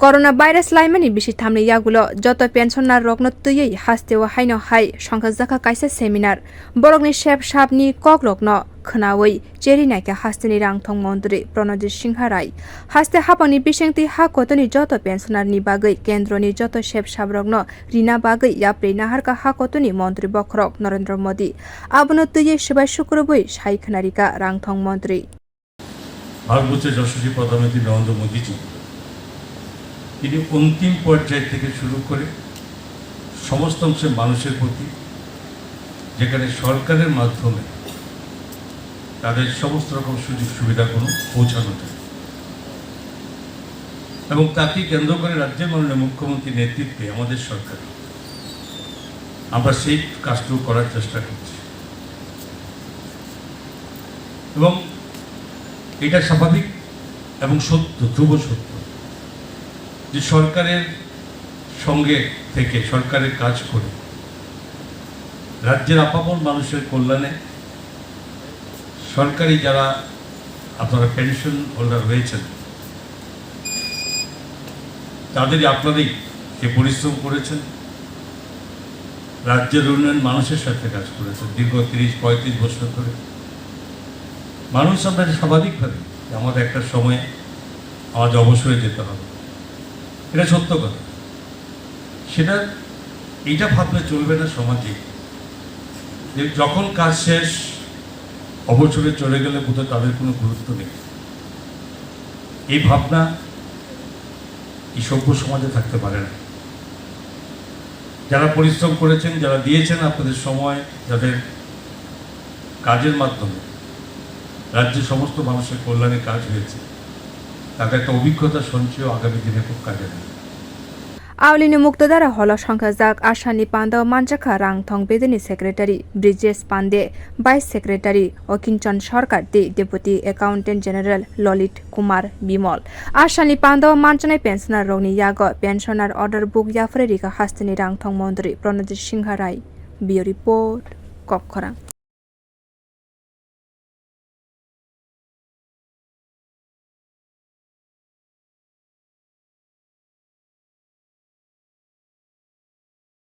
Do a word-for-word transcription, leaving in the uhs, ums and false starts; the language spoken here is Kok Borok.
Corona virus laimani bisithamni yagulo joto pensioner rokno twiwi hasteo haino hai songkhajakha kaisa seminar. Borokni sep sapni kokrokno khwnawi cheri naikha hasteni rangthong montri Pranajit Singha Rai. Haste haphangni bisingtwi ha kotorni joto pensioner ni bagwi kendroni joto sep saprokno rina bagwi yapri naharkha ha kotorni montri bokhorok Narendra Modi. Abono twiwi swbai sukrubwi sai khwnarikha rangthong montri. ভারতবর্ষের যশস্বী প্রধানমন্ত্রী নরেন্দ্র মোদীজি তিনি অন্তিম পর্যায় থেকে শুরু করে সমস্ত অংশের মানুষের প্রতি, যেখানে সরকারের মাধ্যমে তাদের সমস্ত রকম সুযোগ সুবিধাগুলো পৌঁছানো যায়, এবং তাকে কেন্দ্র করে রাজ্যের মাননীয় মুখ্যমন্ত্রীর নেতৃত্বে আমাদের সরকার, আমরা সেই কাজটুকু করার চেষ্টা করছি। এবং এটা স্বাভাবিক এবং সত্য, ধ্রুব সত্য, যে সরকারের সঙ্গে থেকে, সরকারের কাজ করে রাজ্যের আপামর মানুষের কল্যাণে সরকারি যারা আপনারা পেনশন হোল্ডার রয়েছেন, তাদেরই আপনারাই যে পরিশ্রম করেছেন, রাজ্যের উন্নয়ন মানুষের স্বার্থে কাজ করেছেন দীর্ঘ তিরিশ পঁয়ত্রিশ বছর ধরে। মানুষ আমরা স্বাভাবিকভাবে যে আমাদের একটা সময়ে আমাদের অবসরে যেতে হবে, এটা সত্য কথা। সেটা, এটা ভাবলে চলবে না সমাজে, যে যখন কাজ শেষ, অবসরে চলে গেলে বোধহয় তাদের কোনো গুরুত্ব নেই। এই ভাবনা এই সভ্য সমাজে থাকতে পারে না। যারা পরিশ্রম করেছেন, যারা দিয়েছেন আপনাদের সময়, যাদের কাজের মাধ্যমে রাজ্যের সমস্ত মানুষের কল্যাণে কাজ হয়েছে, তাদের একটা অভিজ্ঞতা সঞ্চয় আগামী দিনে খুব কাজে লাগে। Aulini Muktodara holo songkhajak Asani Pando manjakha Rangthong Bedini Secretary Brijesh Pande, Vice Secretary Okinchon Sarkar tei Deputy Accountant General Lolit Kumar Bimol. Asani Pando manchanai pensioner rokni yago pensioner order book yapharwi rikha hasteni Rangthong Montri Pranajit Singha Rai. Bureau Report, Kokkhorang.